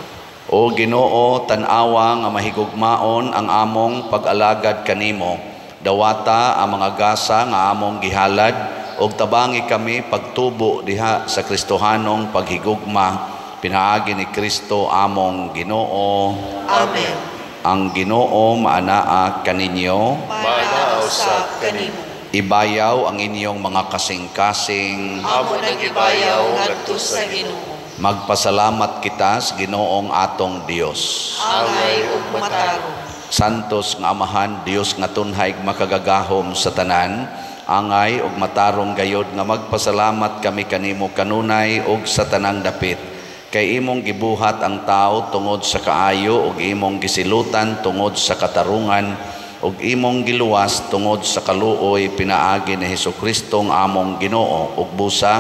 O Ginoo, tan-awa nga mahigugmaon ang among pag-alagad kanimo. Dawata ang mga gasa nga among gihalad ug tabangi kami pagtubo diha sa Kristohanong paghigugma pinaagi ni Kristo among Ginoo. Amen. Ang Ginoo maanaa kaninyo, Maanaa usab kanimo. Ibayaw ang inyong mga kasing-kasing. Amo nang ibayaw ngadto sa Ginoo. Magpasalamat kita sa Ginoong atong Dios. Angay ug matarong. Santos nga Amahan, Dios nga tunhay makagagahom sa tanan, angay ug matarong gayod nga magpasalamat kami kanimo kanunay ug sa tanang dapit. Kay imong gibuhat ang tao tungod sa kaayo ug imong gisilutan tungod sa katarungan ug imong giluwas tungod sa kaluoy pinaagi ni Hesukristo ang among Ginoo. Ug busa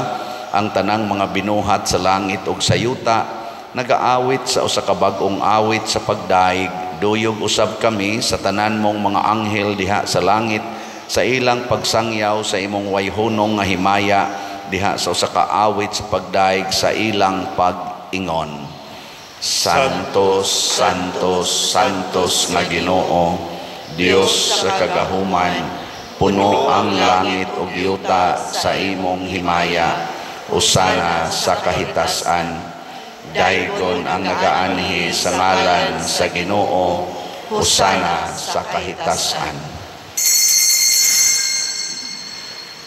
ang tanang mga binuhat sa langit ug sa yuta nagaawit sa usa ka bag-ong awit sa pagdaig. Duyog usab kami sa tanan mong mga anghel diha sa langit sa ilang pagsangyaw sa imong wayhunong nga himaya diha sa usa ka awit sa pagdaig sa ilang pag-ingon. Santos, Santos, Santos nga Ginoo, Dios sa kagahuman, puno ang langit ug yuta sa imong himaya. Usana sa kahitasan. Daygon ang nagaanhi sa ngalan sa Ginoo, usana sa kahitasan.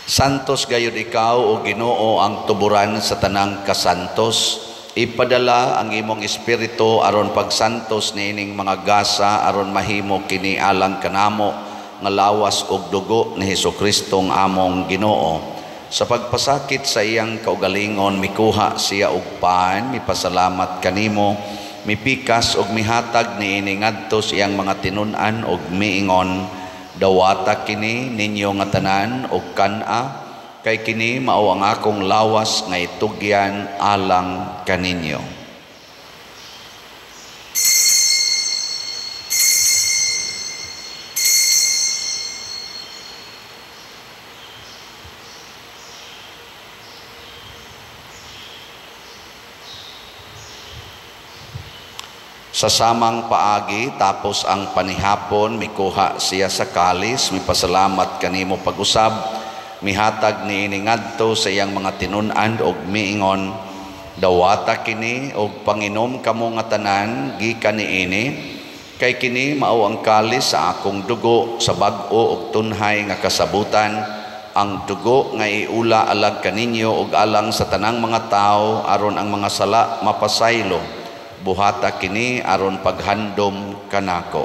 Santos gayud ikaw o Ginoo ang tuburan sa tanang kasantos. Ipadala ang imong espiritu aron pagsantos niining mga gasa aron mahimo kini alang kanamo nga lawas ug dugo ni Hesukristo ang among Ginoo. Sa pagpasakit sa iyang kaugalingon, mikuha siya og pan, mipasalamat kanimo, mipikas og mihatag niini ngadto sa iyang mga tinun-an og miingon, dawata kini ninyo nga tanan og kan-a, kay kini mao ang akong lawas nga itugyan alang kaninyo. Sa samang paagi, tapos ang panihapon, mikuha siya sa kalis, mipasalamat kanimo pag-usab, mihatag niini ngadto sa iyang mga tinun-an og miingon, dawata kini og panginom kamo nga tanan gikan niini, kay kini mao ang kalis sa akong dugo sa bag-o og tunhay nga kasabutan, ang dugo nga iula alag kaninyo og alang sa tanang mga tawo aron ang mga sala mapasaylo. Buhata kini aron paghandom kanako.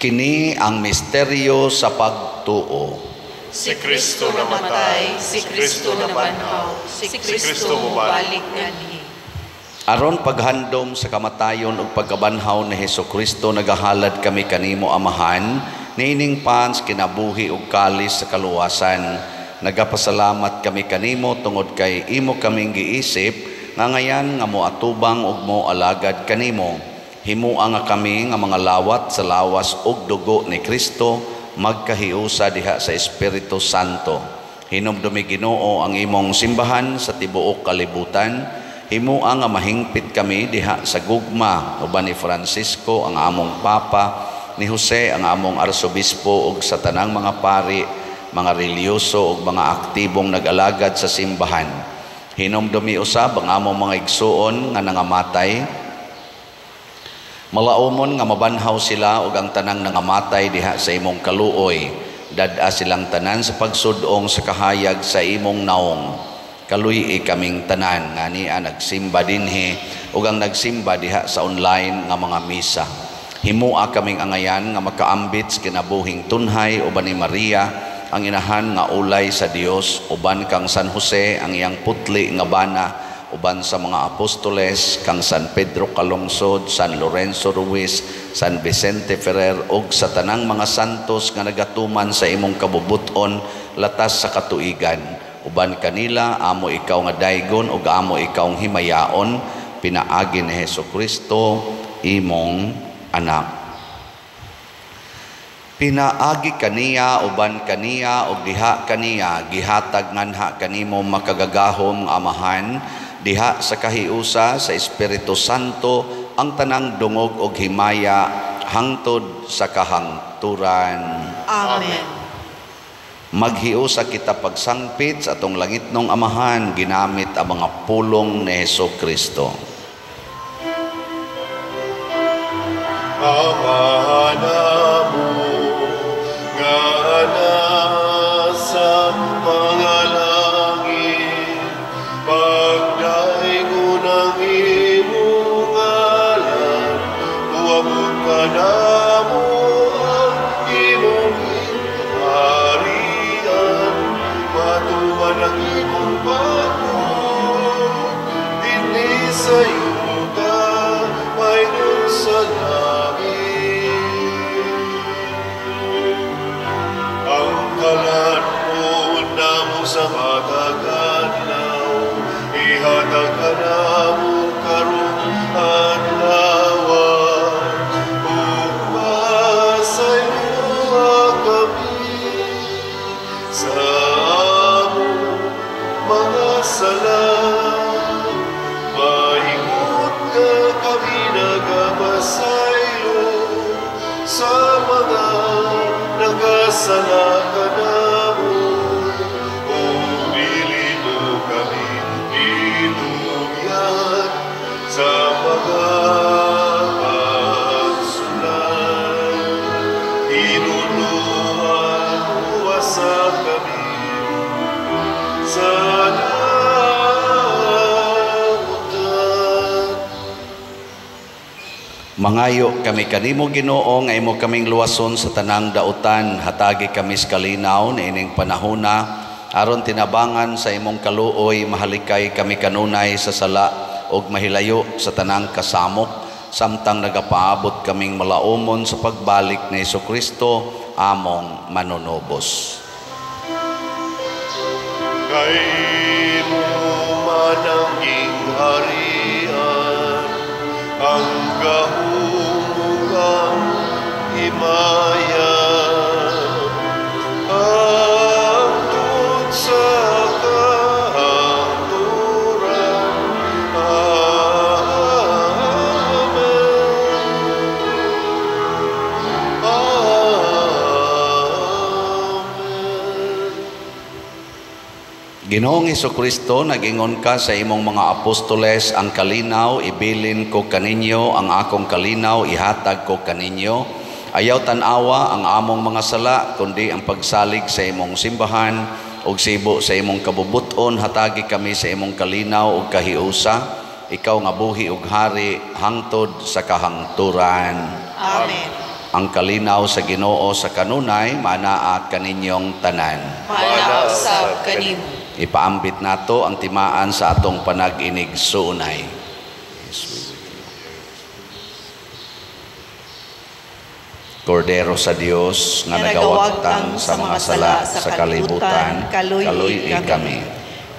Kini ang misteryo sa pagtuo. Si Kristo namatay, si Kristo nabanhaw, si Kristo mobalik nganhi. Aron paghandom sa kamatayon ug pagkabanhaw ni Hesukristo, nagahalad kami kanimo Amahan, niining pans kinabuhi ug kalis sa kaluwasan. Nagapasalamat kami kanimo tungod kay imo kaming giisip nga ngayan nga moatubang ug moalagad kanimo. Himua nga kami nga mga lawat sa lawas ug dugo ni Kristo, magkahiusa diha sa Espiritu Santo. Hinumdumi Ginoo ang imong simbahan sa tibuok kalibutan. Himua nga mahingpit kami diha sa gugma uban ni Francisco ang among Papa, ni Jose ang among Arsobispo ug sa tanang mga pari, mga relihiyoso ug mga aktibong nag-alagad sa simbahan. Hinumdumi usab ang among mga igsuon nga nangamatay. Malaumon nga mabanhaw sila ug ang tanang nangamatay diha sa imong kaluoy. Dad-a silang tanan sa pagsudong sa kahayag sa imong naong. Kaluy-i kaming tanan nga niya nagsimba dinhi ug ang nagsimba diha sa online nga mga misa. Himua kaming angayan nga makaambit sa kinabuhing tunhay uban ni Maria ang inahan nga ulay sa Dios, uban kang San Jose ang iyang putli nga bana, uban sa mga apostoles kang San Pedro Calungsod, San Lorenzo Ruiz, San Vicente Ferrer ug sa tanang mga santos nga nagatuman sa imong kabubut-on latas sa katuigan. Uban kanila amo ikaw nga daygon ug amo ikaw himayaon, pinaagi ni Hesukristo imong anak. Pinaagi kaniya, uban kaniya ug diha kaniya gihatag nganha kanimo makagagahom nga Amahan diha sa kahiusa sa Espiritu Santo ang tanang dungog ug himaya hangtod sa kahangturan. Amen. Maghiusa kita pagsangpit sa atong langitnong Amahan ginamit ang mga pulong ni Hesukristo. Amahan namo nga nasa mga langit, pagdaygon ang imong ngalan, moabot kanamo ang imong harian, matuman ang imong pagbuot dinhi sa yuta mayon sa langit. Ang kalan-on namo sa matag adlaw, ihatag kanamo karong adlaw, ug pasayloa kami sa among mga sala, maingon nga kami nagapasaylo sa mga nagkasala kanamo, ug dili mo kami itugyan sa mga pagsulay. Tinudluan uwasa kami sa dautan. Mangayo kami kanimo Ginoo nga imo kaming luwason sa tanang dautan, hatagi kami sa kalinaw niining panahona aron tinabangan sa imong kaluoy mahalikay kami kanunay sa sala ug mahilayo sa tanang kasamok, samtang nagapaabot kaming malaumon sa pagbalik ni Hesukristo among manunubos. Kay imo man ang gingharian, Ginoong Hesukristo, nag-ingon ka sa imong mga apostoles, ang kalinaw ibilin ko kaninyo, ang akong kalinaw ihatag ko kaninyo. Ayaw tan-awa ang among mga sala, kundi ang pagsalig sa imong simbahan ug sibo sa imong kabubuton, hatagi kami sa imong kalinaw ug kahiusa. Ikaw nga buhi ug hari hangtod sa kahangturan. Amen. Ang kalinaw sa Ginoo sa kanunay manaa kaninyong tanan. Manaa usab kanimo. Ipaambit nato ang timaan sa atong panag-inig suunay. Kordero sa Dios nga nagawagtang sa mga sala sa kalibutan, kaluy-i kami.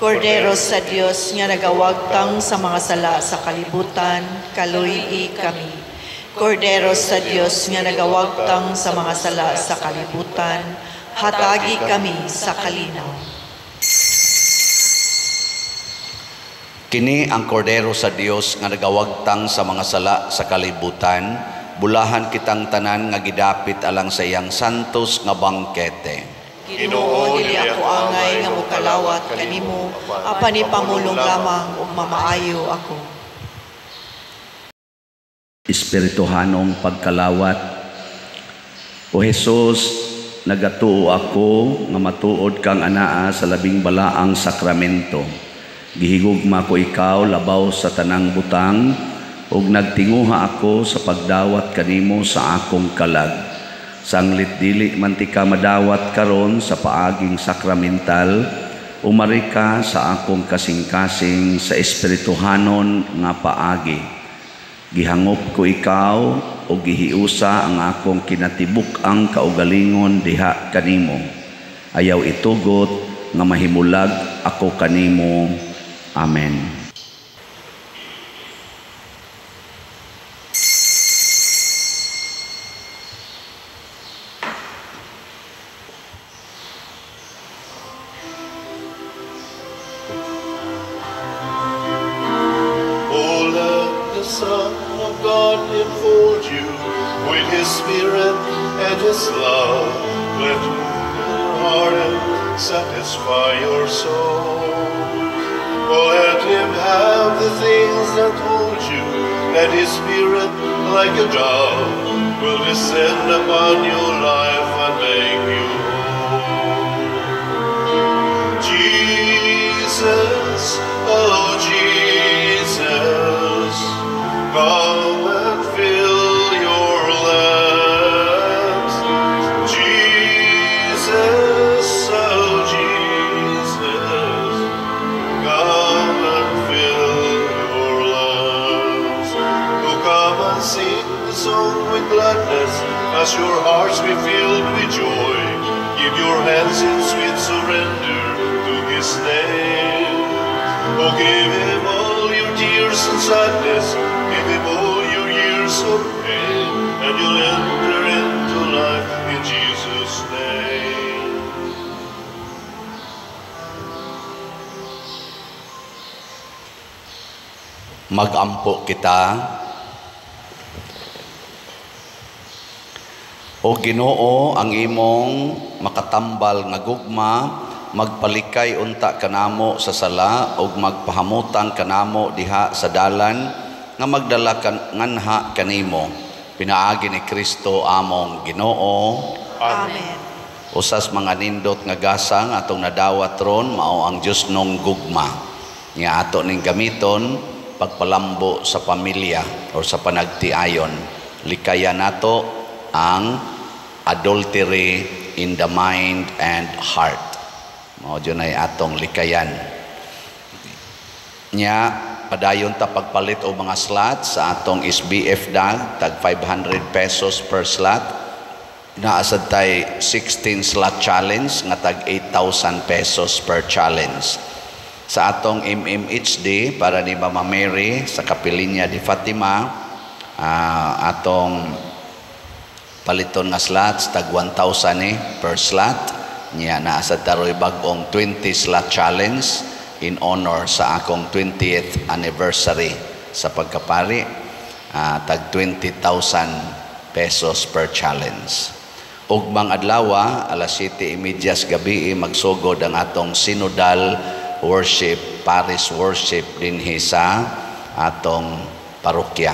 Kordero sa Dios nga nagawagtang sa mga sala sa kalibutan, kaluy-i kami. Kordero sa Dios nga nagawagtang sa mga sala sa kalibutan, hatagi kami sa kalinaw. Kini ang kordero sa Dios nga nagawagtang sa mga sala sa kalibutan, bulahan kitang tanan nga gidapit alang sa iyang santos nga bangkete. Ginoo, dili ako angay nga mokalawat kanimo, apan ipamulong lamang ug mamaayo ako. Espirituhanong pagkalawat. O Jesus, nagatuo ako nga matuod kang anaa sa labing balaang sakramento. Gihigugma ko ikaw labaw sa tanang butang, ug nagtinguha ako sa pagdawat kanimo sa akong kalag. Sanglit dili man ti ka madawat karon sa paaging sakramental, umari ka sa akong kasing-kasing sa espirituhanon nga paagi. Gihangop ko ikaw o gihiusa ang akong kinatibuk-ang kaugalingon diha kanimo. Ayaw itugot nga mahimulag ako kanimo. Amen. Oh, let the Son of God enfold you with His Spirit and His love. Let your heart and satisfy your soul. Oh, let Him have the things that hold you. Let His Spirit, like a dove, will descend upon your life and make you whole. Jesus, oh Jesus, come and fill your lamps. Jesus, oh Jesus, come and fill your lamps. Oh, come and sing the song with gladness, as your hearts be filled with joy. Give your hands in sweet surrender to His name. Oh, give Him all your tears and sadness, give Him all your years of pain, and you'll enter into life in Jesus' name. Magampo kita. O Ginoo, ang imong makatambal nga gugma, magpalikay unta kanamo sa sala ug magpahamutang kanamo diha sa dalan nga magdala nganha kanimo. Pinaagi ni Kristo among Ginoo. Amen. Usas mga nindot nga gasang atong nadawat ron mao ang Dios nong gugma. Nga ato ning gamiton pagpalambo sa pamilya or sa panagtiayon. Likayan nato ang adultery in the mind and heart. Mao jud ay atong likayan. Nya padayon ta pagpalit og mga slot sa atong SBF dag, tag 500 pesos per slot. Naasad tay 16 slot challenge nga tag 8,000 pesos per challenge. Sa atong MMHD para ni Mama Mary sa Kapilinya di Fatima, atong paliton nga slots tag 1,000 per slot. Nya naasad taroy bag-ong 20 slot challenge in honor sa akong 20th anniversary sa pagkapari, tag 20,000 pesos per challenge. Ugmang adlawa, alas 7:30 gabi, magsugod ang atong sinodal worship, parish worship dinhi sa atong parokya.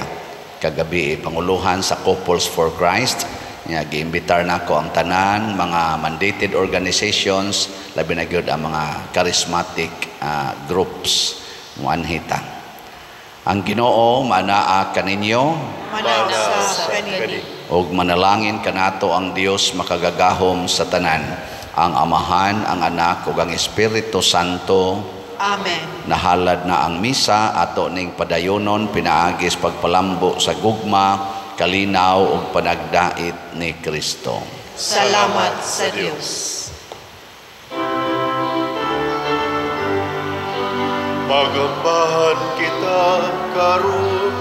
Kagabi, panguluhan sa Couples for Christ. Nya giimbitar nako ang tanan mga mandated organizations, labi na gyud ang mga charismatic groups, muanhi ta. Ang Ginoo manaa kaninyo. Manaa sa kanini. Ug manalangin kanato ang Dios makagagahom sa tanan, ang Amahan, ang Anak ug ang Espiritu Santo. Amen. Nahalad na ang misa, ato ning padayonon pinaagi sa pagpalambo sa gugma, kalinaw ug panagdait ni Kristo. Salamat sa Dios. Magambahan kita karon,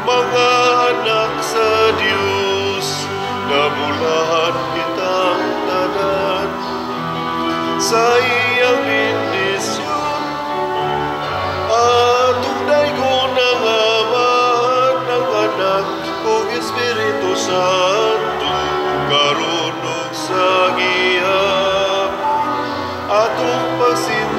mga anak sa Dios, nabulahan kitang tanan sa iyang bendisyon. Atong daygon ang Amahan, ang Anak ug Espiritu Santo, karon ug sa gihapon. Atong pasensyahan